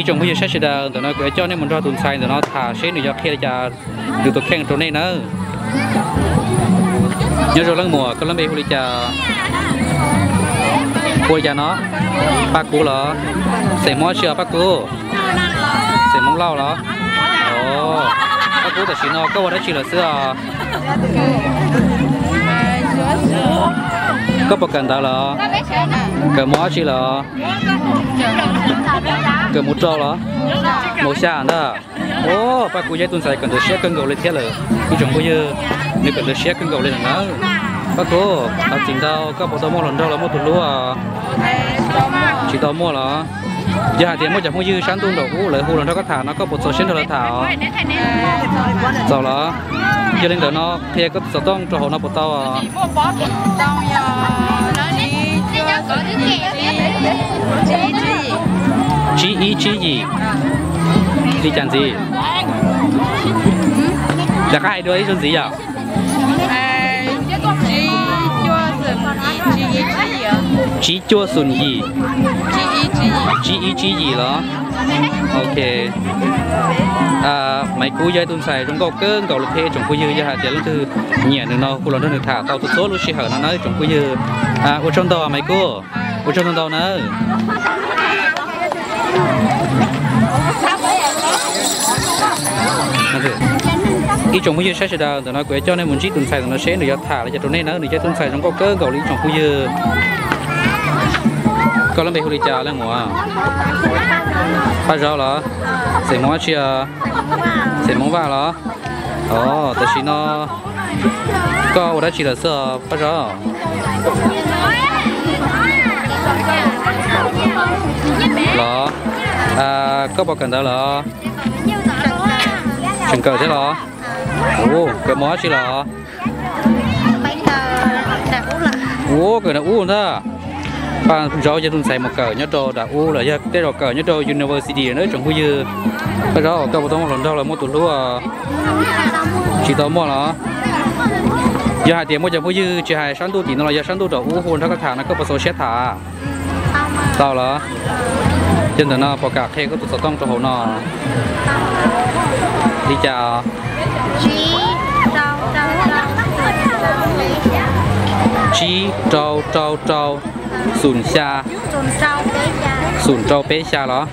Tsoom phooj ywg sawv daws, ntawm no kuv yuav coj nej mus nrog tus ntxhais ntawm no tham seb nws yuav qhia li cas nws tus kheej rau nej nawb. Nyob zoo leej muam, koj lub npe hu li cas? Hu li cas no? Paj Kub los? Xeem Hmoob dab tsi os Paj Kub? Xeem Hmoob Lauj los? Os, Paj Kub, tam sim no koj ua dab tsi lawm xwb os? Koj puas kawm ntawv los? Kawm mos dab tsi los? Kawm mos rau los? Mos xya ntag. Os, Paj Kub yog ib tug ntxhais kawm ntawv siab kawg nkaus li thiab lawm ib tsoom phooj ywg. Nws kawm ntawv siab kawg nkaus li lawm na. Paj Kub, thov txim ntau, koj puas tau muaj hluas nraug los muaj tus hlub? Tsis tau muaj los? Yog hais tias muaj cov phooj ywg sab ntuj nraum ub lawv hu los nrog koj tham no koj puas txaus siab nrog lawv tham os? Txaus los? Yog li ntawd no qhia koj tus xov tooj rau hauv no puas tau? Tsib ib tsib yim. Li cas ntxiv? Rov qab hais dua ib zaug ntxiv yom. Tsib cuaj xoom yim. Tsib ib tsib yim los? Ok. Maiv Kub yog ib tug ntxhais zoo nkauj kawg nkaus li thiab ib tsoom phooj ywg, yog hais tias leej twg nyiam nws no hu los nrog nws tham tau txhua txhua lub sij hawm no nawb ib tsoom phooj ywg. Ua tsaug ntau Maiv Kub, ua tsaug ntau ntau nawb. Ib tsoom phooj ywg sawv daws, ntawm no kuv yuav coj nej mus ntsib tus ntxhais ntawm no seb nws yuav tham li cas rau nej nawb. Nws yog ib tug ntxhais zoo nkauj kawg nkaus li ib tsoom phooj ywg. Koj lub npe hu li cas leej muam? Paj Zaub los? Xeem Hmoob dab tsi? Xeem Hmoob Vaj los? Os, tam sim no koj ua dab tsi lawm xwb os Paj Zaub? Los, koj puas kawm ntawv lawm? Tseem kawm thiab los? Kawm mos dab tsi los? Ua kawm nram ub ntag. Paj Zaub yog tus ntxhais mus kawm nyob rau nram ub los yog tej zaum kawm nyob rau university na ib tsoom phooj ywg. Paj Zaub, koj puas tau muaj hluas nraug los muaj tus hlub? Tsis tau muaj los? Yog hais tias muaj cov phooj ywg tsis hais sab ntuj tim no los yog sab ntuj nraum ub hu nrog koj tham no koj puas txaus siab tham? Tau los? Yog ntawm no puas kam qhia koj tus xov tooj rau hauv no? Li cas? Tsib rau rau rau, xoom xya, xoom rau peb xya los?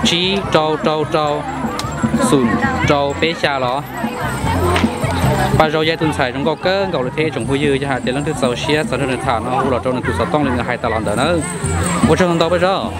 Tsib rau rau rau, xoom rau peb xya los? Paj Zaub yog ib tug ntxhais zoo nkauj kawg nkaus li thiab ib tsoom phooj ywg, yog hais tias leej twg txaus siab txaus nrog nws tham no hu los rau nws tus xov tooj li nws hais tas los ntawd na. Ua tsaug ntau ntau Paj Zaub.